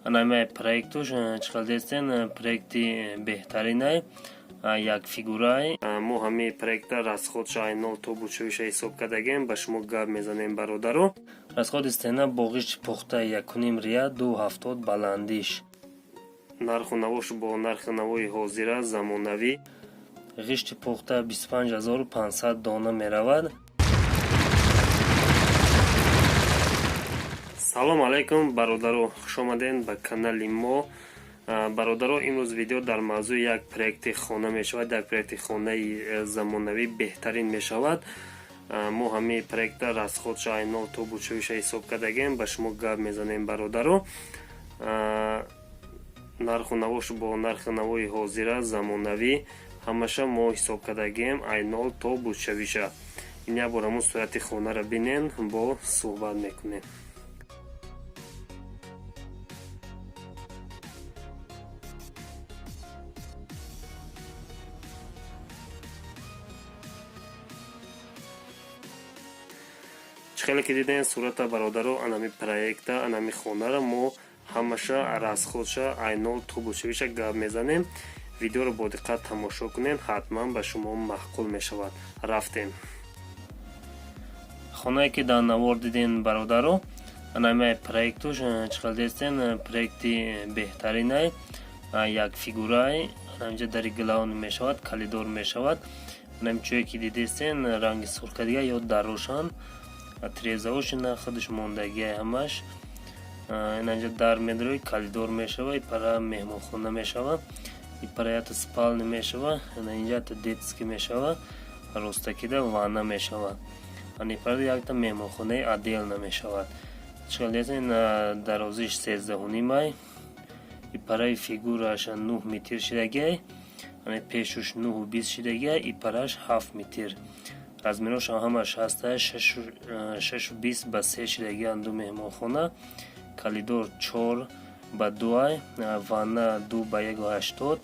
Анамиай проектуш чӣ хел дестен, проекти беҳтаринай, як фигурай. Мо ҳамаи проекта расходша ай нол то бучавиша ҳисоб кардагем, ба шумо гап мезанем, бародаро. Расходи стена бо ғишти пухта 1,5 ряд, 2,70 баландиш. Нарху навош бо нархи навои ҳозира, замонавӣ. Ғишти пухта 25 500 дона меравад. Салом алайкум, бародаро, хушомадем ба канали мо. Бародаро, имрӯз видео дар мавзӯи як проекти хона мешавад, як проекти хонаи замонавӣ, беҳтарин мешавад. Мо ҳамаи проекта расходша ай нол то бучавиша ҳисоб кардагем, ба шумо гап мезанем, бародаро. Нарху навош бо нархи навои ҳозира, замонавӣ, ҳамаша мо ҳисоб кардагем ай нол то бучавиша. Ин як бор ҳамун сурати хонаро бинен, бо суҳбат мекунем. Чӣ хеле ки дидем сурата, бародаро, анами проекта, анами хонаро мо ҳамаша расходша ай нол то бучавиша гап мезанем. Видеоро бо диққат тамошо кунед, ҳатман ба шумо маъқул мешавад. Рафтем. Хонае ки дар навор дидем, бародаро, анамиай проектуш чӣ хел дестен, проекти беҳтаринай, як фигурай. Анаминҷа дари главный мешавад, коридор мешавад. Анами чое ки дидестен, ранги сурха дига ё дарошан тирезаошина худаш мондагиай ҳамаш. Инанҷа дар медрои, коридор мешава, ипара меҳмонхона мешава, ипара ята спальня мешава, ана инҷа детский мешава, ростакида ванна мешава, ана ипара якта меҳмонхонаи отдельно мешавад. Чӣ хел, дарозиш 13,5-ай, ипараи фигураш 9 метр шидагиай, ана пешуш 9,20 шидагиай, ипараш 7 метр. Размерошам ҳамаш ҳаста, 6,20 ба 3 шидагиан ду меҳмонхона. Коридор 4 ба 2-ай, ванна 2 ба 1,80,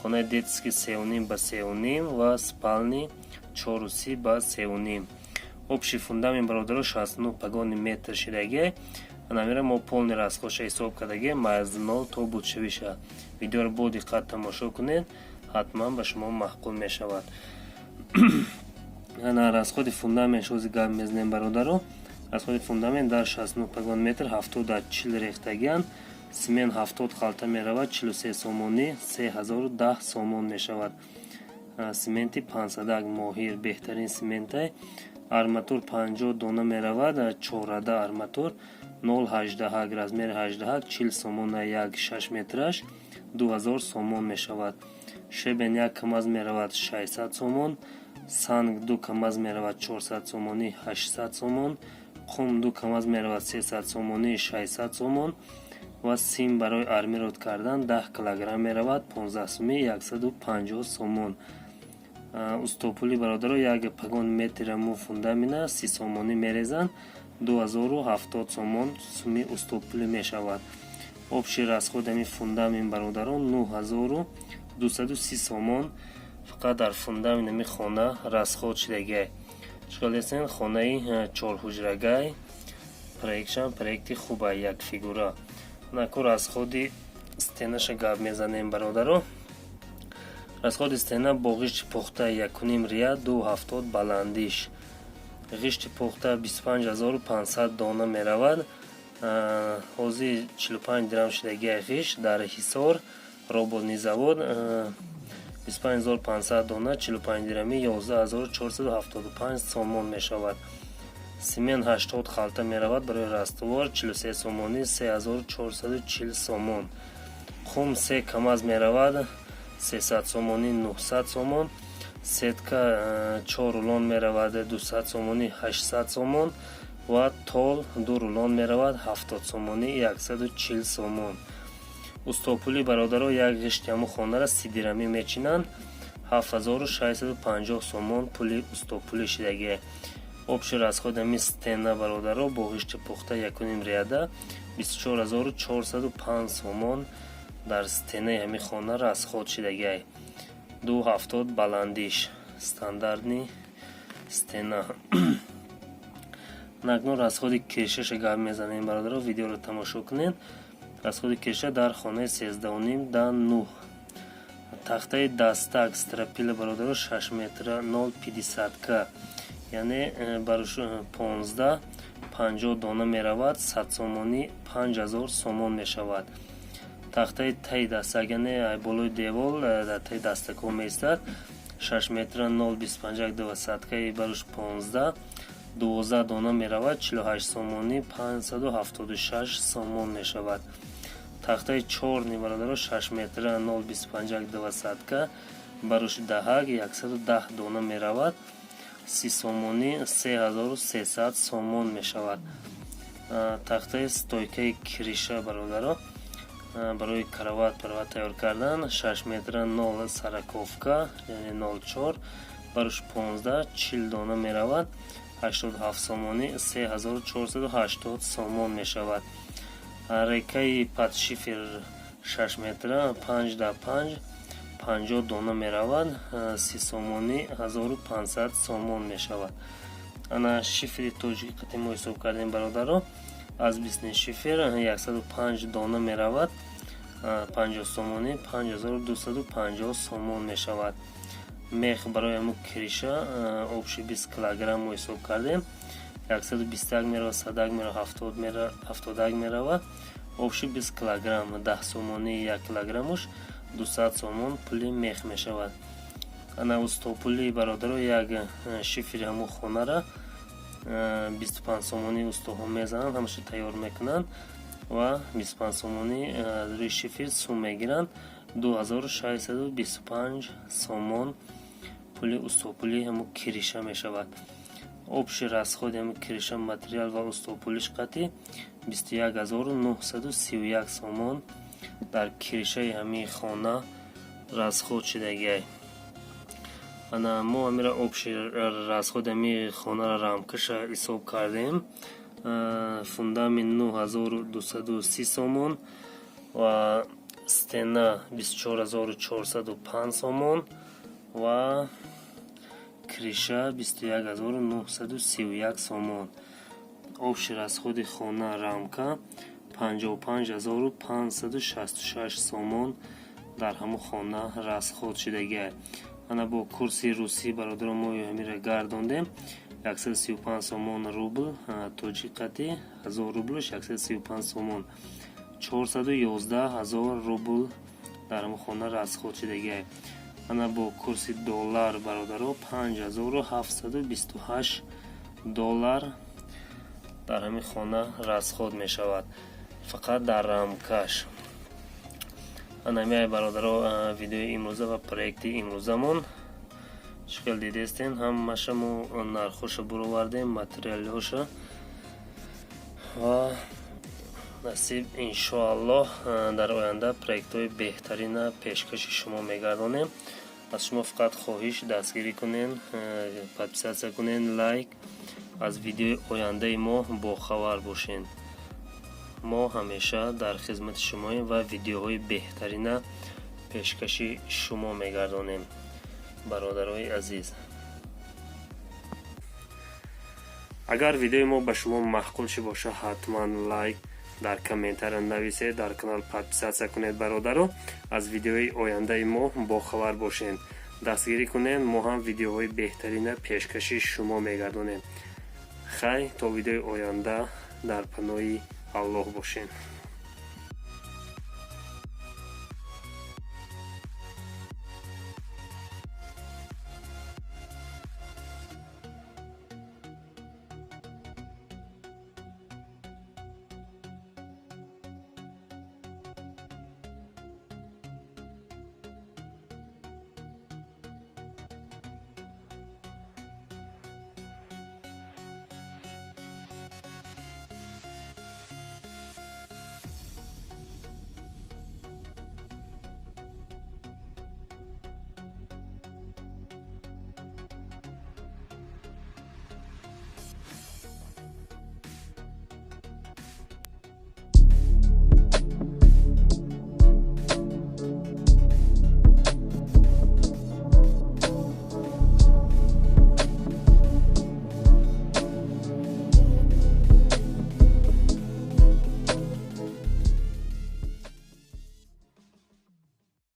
хонаи детский 3,5 ба 3,5 ва спальни 4,30 ба 3,5. Общий фундамент, бародаро, 69 погони метр шидагиай. Анамира мо полный расходша ҳисоб кардагием аз нол то бучавиша. Видеоро бо диққат тамошо кунед, ҳатман ба шумо маъқул мешавад. Ана расходи фундамент шози гап мезанем, бародаро. Расходи фундамент дар 69 погон метр 70 40 рехтагианд. Симент 70 халта меравад, 43 сомонӣ, 3010 сомон мешавад. Сименти пансадак «Моҳир» беҳтарин симентай. Арматур 50 дона меравад, чорада арматур 0,88, размери ҳаждаҳак, 40 сомона як шаш метраш, 2000 сомон мешавад. Щебень як камаз меравад 600 сомон, санг ду камаз меравад 400 сомонӣ, 800 сомон, қум ду камаз меравад 300 сомонӣ, 600 сомон ва сим барои армировать кардан 10 килограмм меравад 15 сумӣ, 150 сомон. Устопули, бародаро, як погон метра му фундамина 30 сомонӣ мерезанд, 2070 сомон суми устопулӣ мешавад. Общий расход ами фундамент, бародарон, 9230 сомон фақат дар фундамент ами хона расход шидагиай. Чиқалесен, хонаи чорҳуҷрагай, проектшам проекти хуба, як фигура. Наку расходи стенаша гап мезанем, бародаро. Расходи стена бо ғишти пухта 1,5 ряд, 2,70 баландиш. Ғишти пухта 25 500 дона меравад. Ҳозир 45 дирам шидагиай ғишт дар Ҳисор, роботный завод. 25 500 дона 45 дирамӣ, 11 475 сомон мешавад. Симент 80 халта меравад барои раствор 43 сомонӣ, 3440 сомон. Қум се камаз меравад 300 сомонӣ, 900 сомон. Сетка чор рулон меравад 200 сомонӣ, 800 сомон ва тол ду рулон меравад 70 сомонӣ, 140 сомон. Устопули, бародаро, як ғишти ҳамун хонара 30 дирамӣ мечинанд, 7650 сомон пули устопулӣ шидагиа. Общий расход ами стена, бародаро, бо ғишти пухта 1,5 ряда 24 405 сомон дар стенаи ҳами хона расход шидагиай. 2,70 баландиш, стандартный стена. Акнун расходи крышаша гап мезанем, бародаро, видеоро тамошо кунед. Расходи крыша дар хонаи 13,5 да 9. Тахтаи дастак, стропила, бародаро, 6 метра 0,50 ка, яъне барош 15, 50 дона меравад, 100 сомонӣ, 5000 сомон мешавад. Тахтаи таи дастак, яъне болои девол дар таи дастакҳо меистад, 6 метра 0,25 двадцаткаи барош 15, 12 дона меравад, 48 сомонӣ, 576 сомон мешавад. Тахтаи чорни, бародаро, 6 метра 0,25 двадцатка барош даҳак, 110 дона меравад, 30 сомонӣ, 3300 сомон мешавад. Тахтаи стойкаи крыша, бародаро, барои кровать парват тайёр кардан, 6 метра 0 сороковка, яъне 04, барош 15, 40 дона меравад, 87 сомонӣ, 3480 сомон мешавад. Рейкаи под шифер 6 метра 5 да 5, 50 дона меравад, 30 сомонӣ, 1500 сомон мешавад. Ана шифери тоҷики қати мо ҳисоб кардем, бародаро, асбестный шифер 105 дона меравад, 50 сомонӣ, 5250 сомон мешавад. Мех барои ҳамун крыша общий 20 килограмм мо ҳисоб кардем, 121 меравад, садак меравад, 71 меравад, общий 20 килограмм, 10 сомонӣ 1 килограммуш, 200 сомон пули мех мешавад. Ана устопули, бародаро, як шифери ҳамун хонара 25 сомонӣ устоҳо мезананд, ҳамаша тайёр мекунанд ва 25 сомонӣ аз рӯи шифер сум мегиранд. 2625 сомон пули устопулӣ ҳамун крыша мешавад. Общий расходи ҳамун крыша, материал ва устопулиш қатӣ 21 931 сомон дар крышаи ҳамин хона расход шудагиай. Ана мо ҳамира общий расходи ҳамин хонаро, рамкаша ҳисоб кардем: фундамент 9230 сомон ва стена 24 405 сомон ва крыша 21 931 сомон. Общий расходи хона, рамка 55 566 сомон дар ҳамун хона расход шудагиай. Ана бо курси русӣ, бародаро, мо ҳамира гардондем: 135 сомон рубл тоҷик қати, 1000 рублш 135 сомон, 411 ҳазор рубл дар ҳамун хона расход шудагиай. Ана бо курси доллар, бародаро, 5728 доллар дар ҳамин хона расход мешавад, фақат дар рамкаш. Ана ҳамин, бародаро, видеои имрӯза ва проекти имрӯзамон. Чӣ хел дидестен, ҳамаша мо нархоша буровардем, материалҳоша. Ва насиб, иншоаллоҳ, дар оянда проектҳои беҳтарина пешкаши шумо мегардонем. Аз шумо фақат хоҳиш: дастгирӣ кунен, подписаться кунен, лайк, аз видеои ояндаи мо бохабар бошед. Мо ҳамеша дар хизмати шумоем ва видеоҳои беҳтарина пешкаши шумо мегардонем, бародарои азиз. Агар видеои мо ба шумо маъқул ши боша, ҳатман лайк, дар комментария нависед, дар канал подписаться кунед, бародаро, аз видеои ояндаи мо бохабар бошед. Дастгирӣ кунед, мо ҳам видеоҳои беҳтарина пешкаши шумо мегардонем. Хай, то видеои оянда дар паноҳи Аллоҳ бошед.